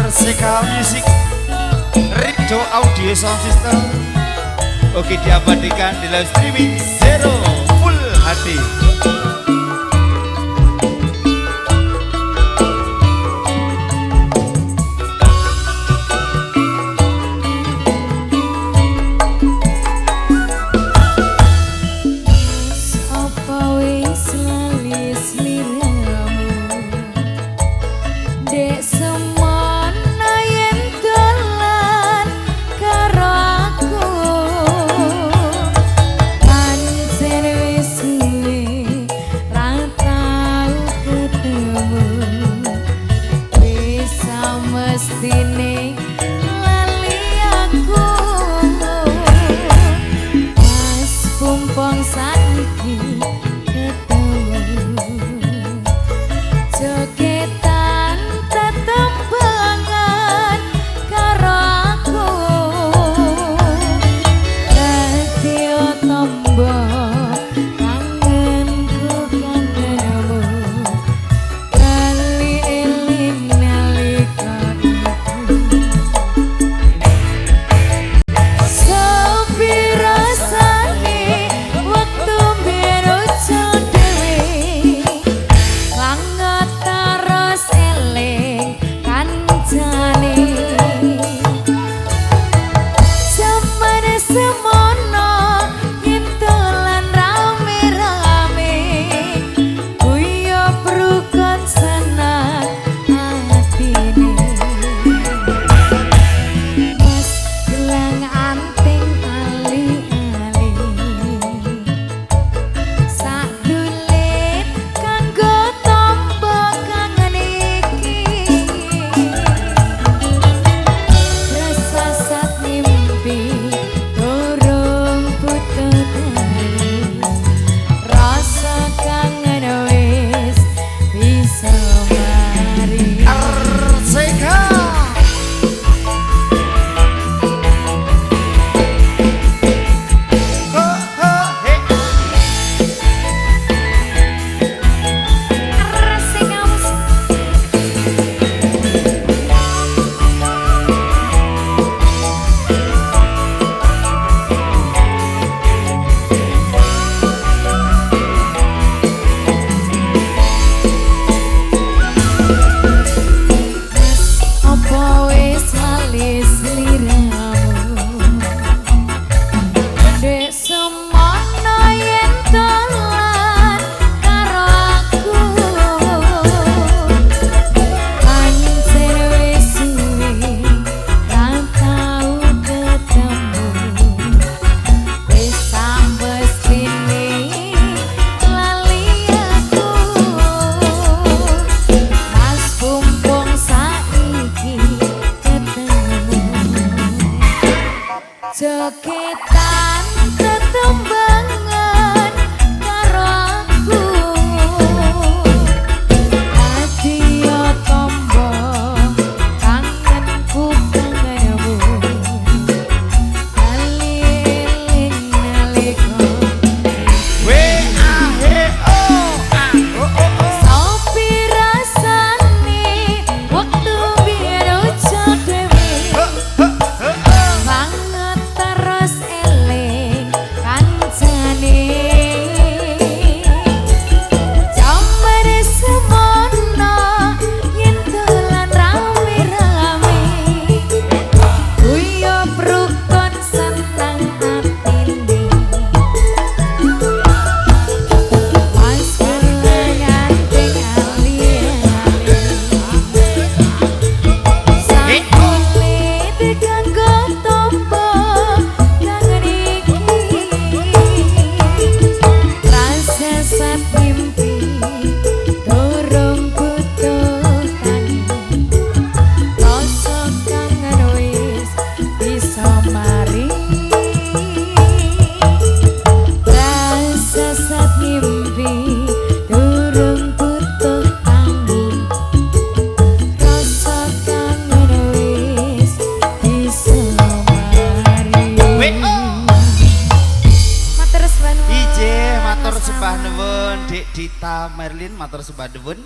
RCK Music, Rido Audio Sound System. Oke, diabadikan di live streaming Zero Full HD. Apa wis lali sliramu dek semono yen dolan karo aku, pancen wis suwe ra tau ketemu, wis samestine lali aku. Mas pumpung saiki ketemu, jogetan tetembangan karo aku, dadi tombo kangenku kangenmu, kali eling nalika iku. Sepi rasane wektu biyen ucul dhewe, banget terus eling kancane. Jaman semono yen dolan rame-rame, guyub rukun seneng atine. Mas gelang anting ali-ali, sakdulit kanggo tombo kangen iki. Resasat mimpi durung putu tali, rasa kangen wis bisa mari. RCK. Ho ho he. RCK Musik. Apa wis lali sliramu dek semono yen dolan karo aku, pancen wis suwe ra tau ketemu, wis samestine lali aku. Mas pumpung saiki ketemu, jogetan tetembangan karo aku, dadi tombo kangenku kangenmu, kali eling nalika. W A H O A O O O. Sopi rasane wektu biyen ucul dhewe, Ho ho ho ho. banget terus eling kancane. Jaman semono yen dolan rame-rame, guyub rukun seneng atine. Mas gelang anting ali-ali, sakulit kanggo tombo kangen iki. Rasa mimpi durung butuh tangi, rasa kangen wis bisa mari. Rasa mimpi durung butuh tangi, rasa kangen wis bisa mari. W O. Matur sembah nuwun. Ije matur sembah nuwun Dik Dita Merlin, matur sembah nuwun.